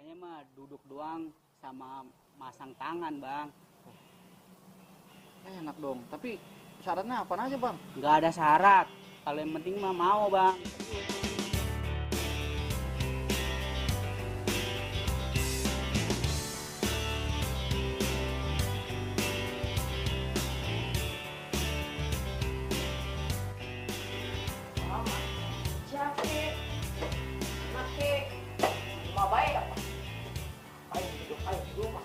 Kayaknya mah duduk doang sama masang tangan, Bang. Enak dong, tapi syaratnya apa aja bang? Nggak ada syarat. Kalau yang penting mah mau, Bang. Capek, make, cuma baik apa? Ayo hidup ayo di rumah.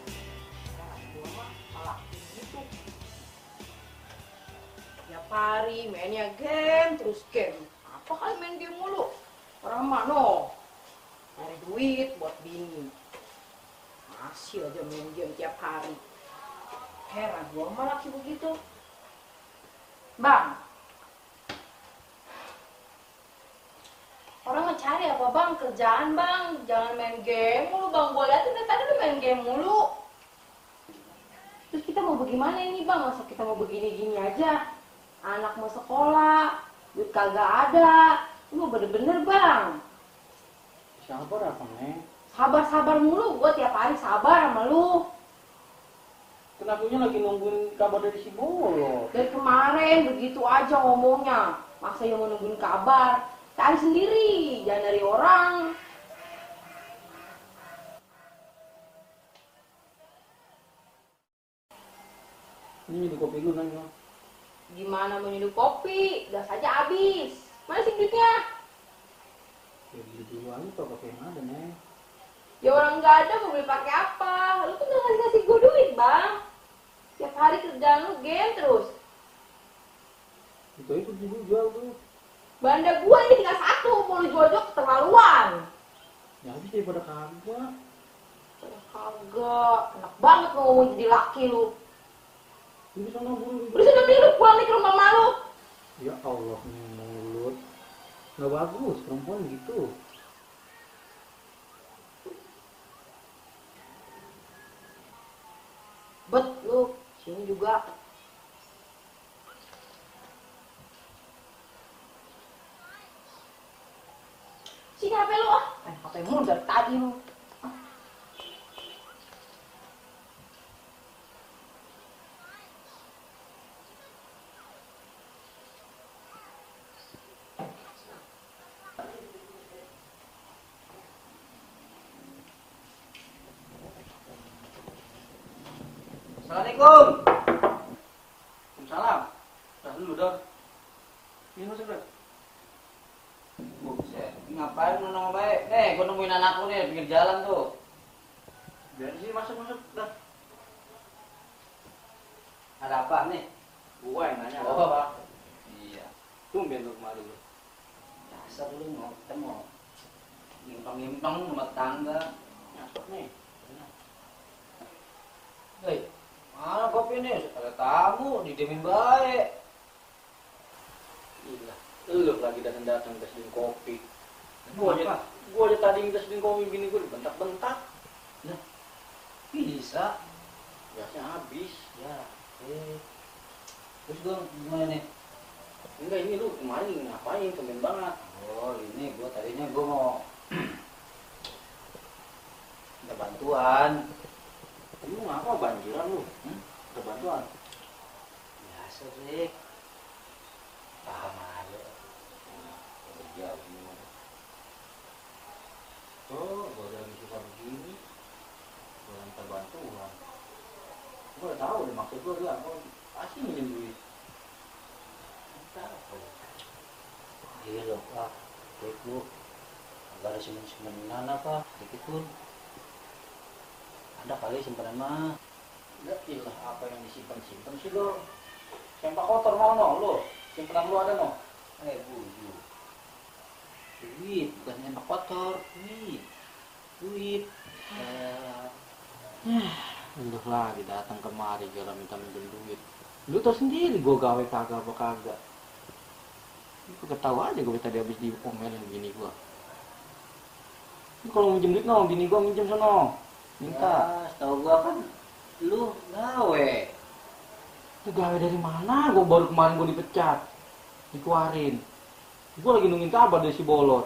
Nah, di rumah malah gitu. Tiap hari mainnya game terus game. Apa kali main game mulu? Orang mano nyari duit buat bini. Masih aja main game tiap hari. Heran gua sama laki begitu. Bang, orang mencari apa bang? Kerjaan bang, jangan main game mulu bang. Gue liatin dari tadi udah main game mulu. Terus kita mau bagaimana ini bang? Masa kita mau begini-gini aja? Anak mau sekolah, duit kagak ada. Lu mau bener-bener bang. Sabar apa neng? Sabar-sabar mulu, gue tiap hari sabar sama lu. Kenapunya lagi nungguin kabar dari si Bolo. Dari kemarin begitu aja ngomongnya. Masa yang mau nungguin kabar? Cari sendiri, jangan dari orang. Ini di kopi lu neng. Gimana mau nyeduh kopi? Gas aja habis. Mana sih duitnya? Ya beli dulu aja tau kopi yang ada neng. Ya orang nggak ada mau beli pakai apa? Lu tuh nggak ngasih gue duit bang. Tiap hari kerjaan lu game terus. Itu dulu jual tuh. Banda gue ini tinggal satu, mau lu jual keterlaluan. Ya habis daripada kagak. Kagak, enak banget lu ngomong jadi laki lu. Ini sana buru. Udah sana beli lu pulang nih ke rumah malu. Ya Allah nih mulut. Nggak bagus perempuan gitu. Bet lu, sini juga. Sini HP lu ah. HP mu dari tadi lu. Assalamualaikum. Waalaikumsalam. Dah dulu dong. Ini masuk dah. Buset, ngapain lu nongol baik? Nih, gua nungguin anak lu nih di pinggir jalan tuh. Biar sini masuk dah. Ada apa nih? Gua yang nanya ada Oh. apa? Iya. Tumben lu kemari lu. Dasar lu mau ngimpang-ngimpang rumah tangga. Masuk nih. Hei, mana kopi nih? Ada tamu, didemin baik. Gila. Lu lagi datang ke sini kopi. Kenapa? Gua aja tadi minta seding kopi bini gua dibentak-bentak. Bisa. Biasanya habis. Ya, terus gua gimana nih? Enggak ini lu kemarin ngapain tumben banget. Oh, ini gua tadinya gua mau minta bantuan. Lu ngapa banjiran lu? Ada bantuan. Biasa sih. Paham aja. Ya gimana? Oh, gua udah lagi suka begini. Gua minta bantuan. Gua udah tahu deh maksud gua dia apa. Pasti minjem duit. Tahu. Iya loh, Pak. Baik lu. Agak ada semen-semenan apa, sedikit pun. Ada kali simpanan mah. Enggak ilah apa yang disimpan-simpan sih lo. Sempak kotor mau no lo. Simpanan lu ada no. Buju. Duit, bukan enak kotor. Duit. Lu lagi datang kemari gara minta minjem duit. Lu tau sendiri gua gawe kagak apa kagak. Gua ketawa aja gua tadi habis diomelin bini gua. Ini kalau minjem duit no, bini gua minjem sono. Minta. Ya, setahu gua kan lu gawe. Itu gawe dari mana? Gua baru kemarin gua dipecat. Dikeluarin. Gua lagi nungguin kabar dari si Bolot.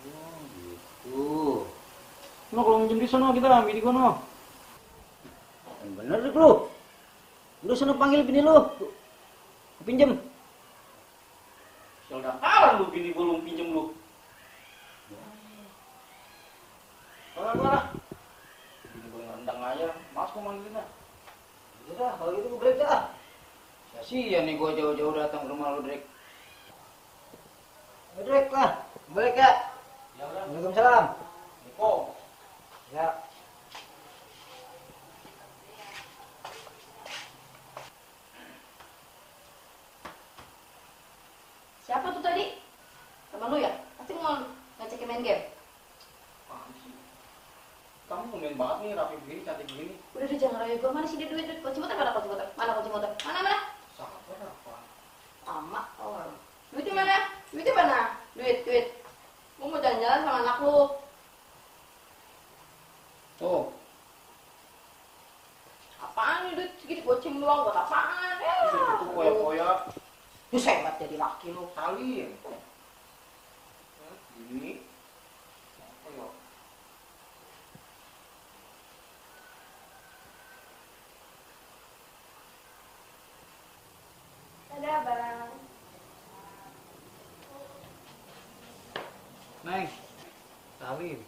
Oh, gitu. No, kalau minjem di sono kita ambil di kono. Yang bener Dik lu. Lu sana panggil bini lu. Pinjem. Ya udah kalah lu bini gua lu pinjem lu. Mana? Bini gua ngendang aja. Mas mau manggilin ah. Udah, kalau gitu gue break dah. Kasihan nih gua jauh-jauh datang ke rumah lu, Drek. Break lah. Balik ya. Ya udah. Waalaikumsalam. Niko. Ya. Siapa tuh tadi? Temen lu ya? Pasti mau ngajakin main game. Apaan sih? Kamu ngomongin banget nih, rapi begini, cantik begini. Udah deh jangan raya gue. Mana sih dia duit? Kunci motor mana kunci motor? Mana kunci motor? Mana? Sabar apa? Ama orang. Duitnya mana? Duitnya mana? Duit. Gue mau jalan-jalan sama anak lu. Tuh. Apaan nih duit segitu goceng doang buat apaan? Itu koya-koya. Lu hebat jadi laki lu. Salin. Ini. Apa ya? Dadah bang. Neng. Salin.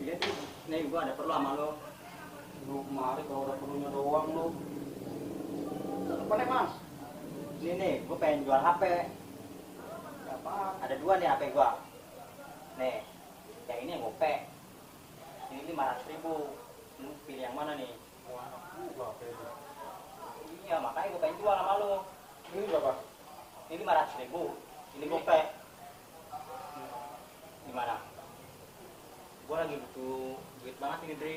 Iya tuh. Nih gua ada perlu sama lo. Lu kemarin kalau udah perlunya doang lu. Apa nih, Mas? Ini nih, gua pengen jual HP. Apa? Ada dua nih HP gua. Nih, yang ini yang gope. Ini 500.000. Lu pilih yang mana nih? Wah, gua apa itu? Iya, makanya gua pengen jual sama lo. Ini berapa? Ini 500.000. Ini gope. Gimana? Gua lagi butuh duit banget ini, Dri.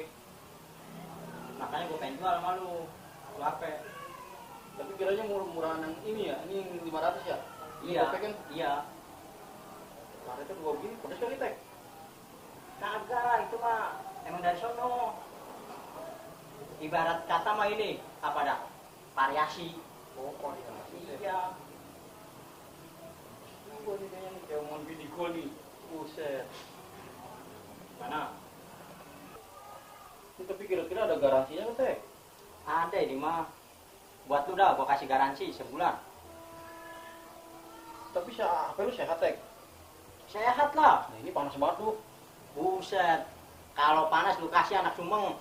Makanya gua pengen jual sama lu. Lu HP. Tapi kiranya murah-murahan yang ini ya? Ini yang 500 ya? Ini Iya. gope kan? Iya. Nah, itu dua begini, pedes kali, Tek. Kagak, itu mah emang dari sono. Ibarat kata mah ini, apa dah? Variasi. Oh, variasi. Iya. Gua nih kayaknya nih, kayak omongan bini gua nih. Buset. Mana? Ini tapi kira-kira ada garansinya kan, Tek? Ada ini mah. Buat lu dah, gua kasih garansi sebulan. Tapi HP lu sehat, Tek? Sehat lah. Nah, ini panas banget tuh. Buset. Kalau panas lu kasih anak sumeng.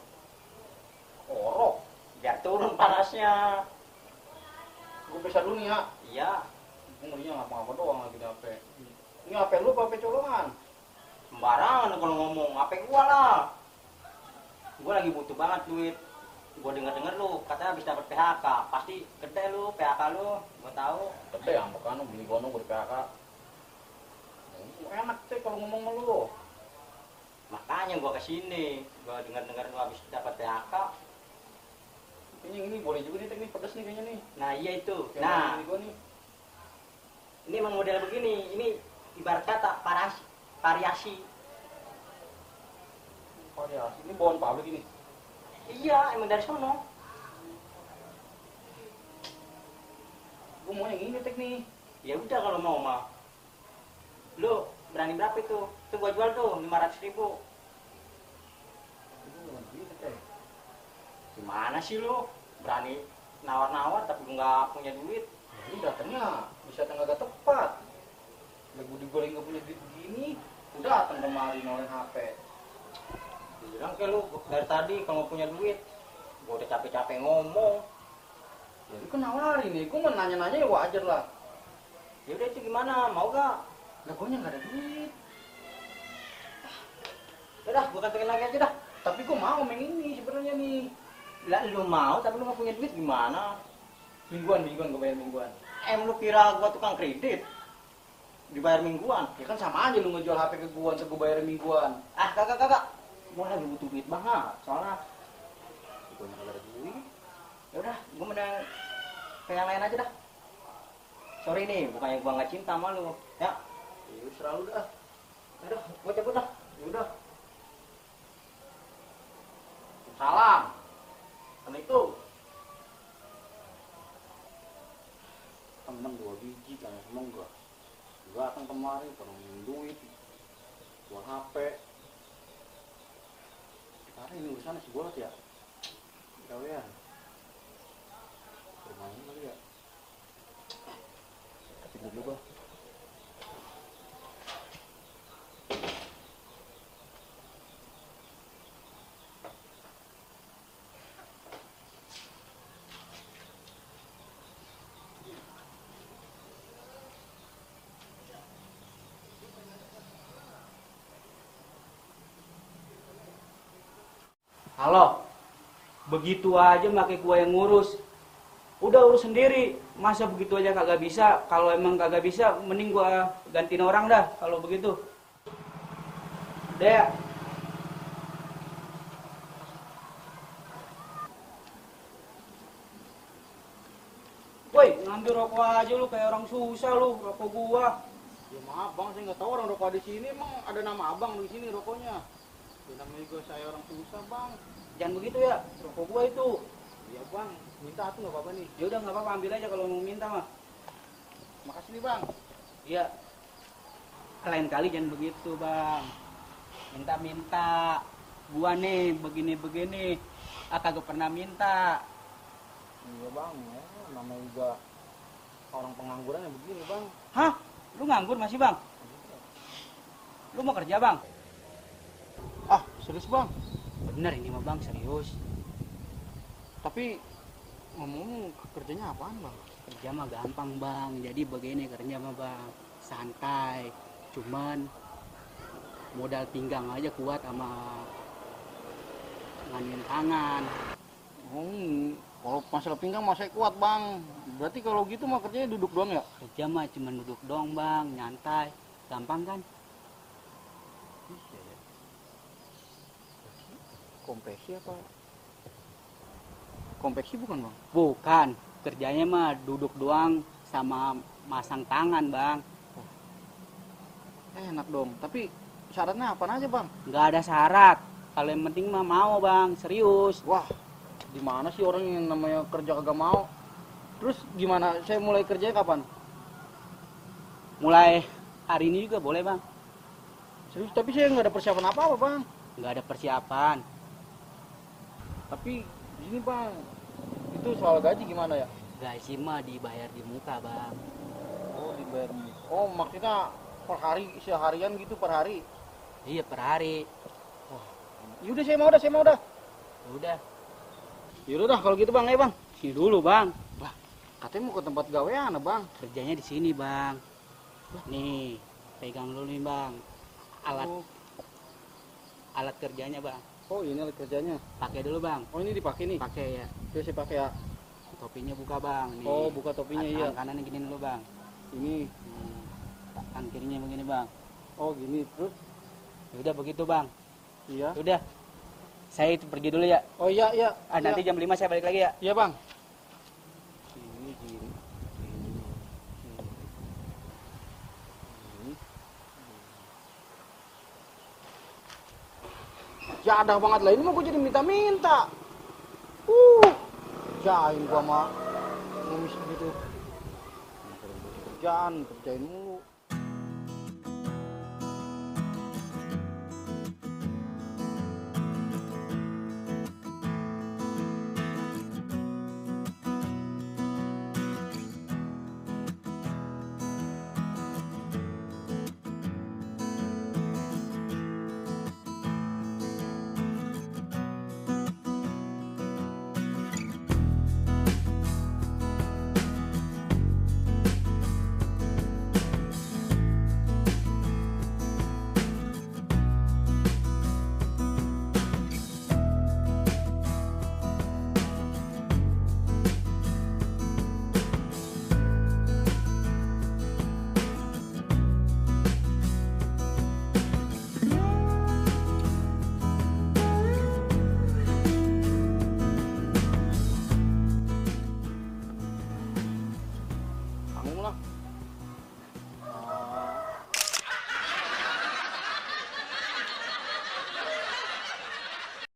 Orok. Biar turun panasnya. Gue besar dulu nih ya. Iya. Gue ngerinya ngapa-ngapa doang lagi di HP. Ini HP lu apa HP colongan? Sembarangan kalau ngomong. HP gua lah. Gua lagi butuh banget duit. Gua denger lu katanya habis dapat PHK. Pasti gede lu PHK lu. Gua tahu. Gede ya, bukan lu beli gono gue di PHK. Enak sih kalau ngomong sama lu. Makanya gua kesini. Gua denger lu habis dapat PHK. Kayaknya ini boleh juga nih, Tek, nih pedes nih kayaknya nih. Nah iya itu. Kayak Nah bini gua nih. ini emang model begini. Ini ibarat kata variasi. Variasi. Ini bawaan pabrik ini. Iya emang dari sono. Gue mau yang ini, Tek, nih. Ya udah kalau mau mah. Lu berani berapa itu? Itu gua jual tuh 500.000. Gimana sih lu? Berani nawar-nawar tapi lu nggak punya duit. Ini datangnya bisa agak tepat. Lagu digoreng gak punya duit begini, udah datang kemari nawarin HP. Bilang ke lu dari tadi kalau punya duit. Gua udah capek-capek ngomong. Ya lu kan nawarin nih, gue mau nanya-nanya ya wajar lah. Ya udah itu gimana? Mau gak? Lah gue nggak ada duit. Udah, gua kantongin lagi aja dah. Tapi gua mau main ini sebenarnya nih. Lah lu mau tapi lu nggak punya duit gimana? Mingguan gua bayar mingguan. Lu kira gua tukang kredit? Dibayar mingguan. Ya kan sama aja lu ngejual HP ke gua, untuk gua bayar mingguan. Ah, kagak. Gua lagi butuh duit banget. Soalnya Gua nggak ada duit. ya udah, gua mending kayak yang lain aja dah. Sorry nih, bukannya gua nggak cinta sama lu, ya. Ya selalu dah. Aduh, gua cabut dah. Ya udah. Salam. Assalamualaikum. Temen 2 biji kan semua enggak datang kemari pada minjem duit jual HP. Sekarang ini urusannya si Bolot ya gawean bermain kali ya. Tidur dulu gua. Halo, begitu aja pakai gua yang ngurus. Udah urus sendiri, masa begitu aja kagak bisa? Kalau emang kagak bisa, mending gua gantiin orang dah. Kalau begitu, udah ya. Woi, ngambil rokok aja lu kayak orang susah lu, rokok gua. Ya maaf bang, saya nggak tahu orang rokok di sini. Emang ada nama abang di sini rokoknya. Ya namanya juga saya orang susah bang. Jangan begitu ya, rokok gua itu. Ya bang, minta tuh nggak apa-apa nih. Ya udah nggak apa-apa, ambil aja kalau mau minta mah. Makasih nih bang. Iya. Lain kali jangan begitu, Bang. Minta-minta. Gua nih begini-begini. Kagak pernah minta. Iya bang, ya, namanya juga orang pengangguran yang begini bang. Hah? Lu nganggur masih, Bang? Lu mau kerja, Bang? Ah, serius bang. Bener ini mah, Bang, serius. Tapi ngomong kerjanya apaan bang? Kerja mah gampang, Bang. Jadi begini kerja mah, Bang. Santai. Cuman modal pinggang aja kuat sama nganin tangan. Kalau masalah pinggang masih kuat bang. Berarti kalau gitu mah kerjanya duduk doang ya? Kerja mah cuma duduk doang, Bang. Nyantai. Gampang kan? Kompresi apa? Konveksi bukan bang? Bukan, kerjanya mah duduk doang sama masang tangan, Bang. Enak dong, tapi syaratnya apa aja bang? Nggak ada syarat. Kalau yang penting mah mau, Bang, serius. Wah, di mana sih orang yang namanya kerja kagak mau? Terus gimana? Saya mulai kerjanya kapan? Mulai hari ini juga boleh, Bang. Serius, tapi saya nggak ada persiapan apa-apa bang. Nggak ada persiapan. Tapi gini bang, itu soal gaji gimana ya? Gaji mah dibayar di muka, Bang. Oh dibayar. Oh maksudnya per hari, seharian gitu per hari? Iya, per hari. Yaudah saya mau dah. Udah, Yaudah dah kalau gitu bang, ya bang. sini dulu, Bang. Katanya mau ke tempat gawean bang. Kerjanya di sini, Bang. Nih, pegang dulu nih, Bang. Alat Oh, alat kerjanya, Bang. oh ini alat kerjanya. Pakai dulu, Bang. Oh ini dipakai nih. Pakai ya. Biasa saya pakai ya. Topinya buka, Bang. Nih. Oh buka topinya iya. Tangan kanannya gini dulu, Bang. Ini. Tangan kirinya begini, Bang. Oh gini terus. Udah begitu, Bang. Iya. Udah. Saya itu pergi dulu ya. Oh iya iya. Nanti iya. jam 5 saya balik lagi ya. Iya bang. Ini gini. Jadah banget lah, ini mah gue jadi minta-minta. Jain gua mah ngemis gitu. Kerjaan, kerjain mulu.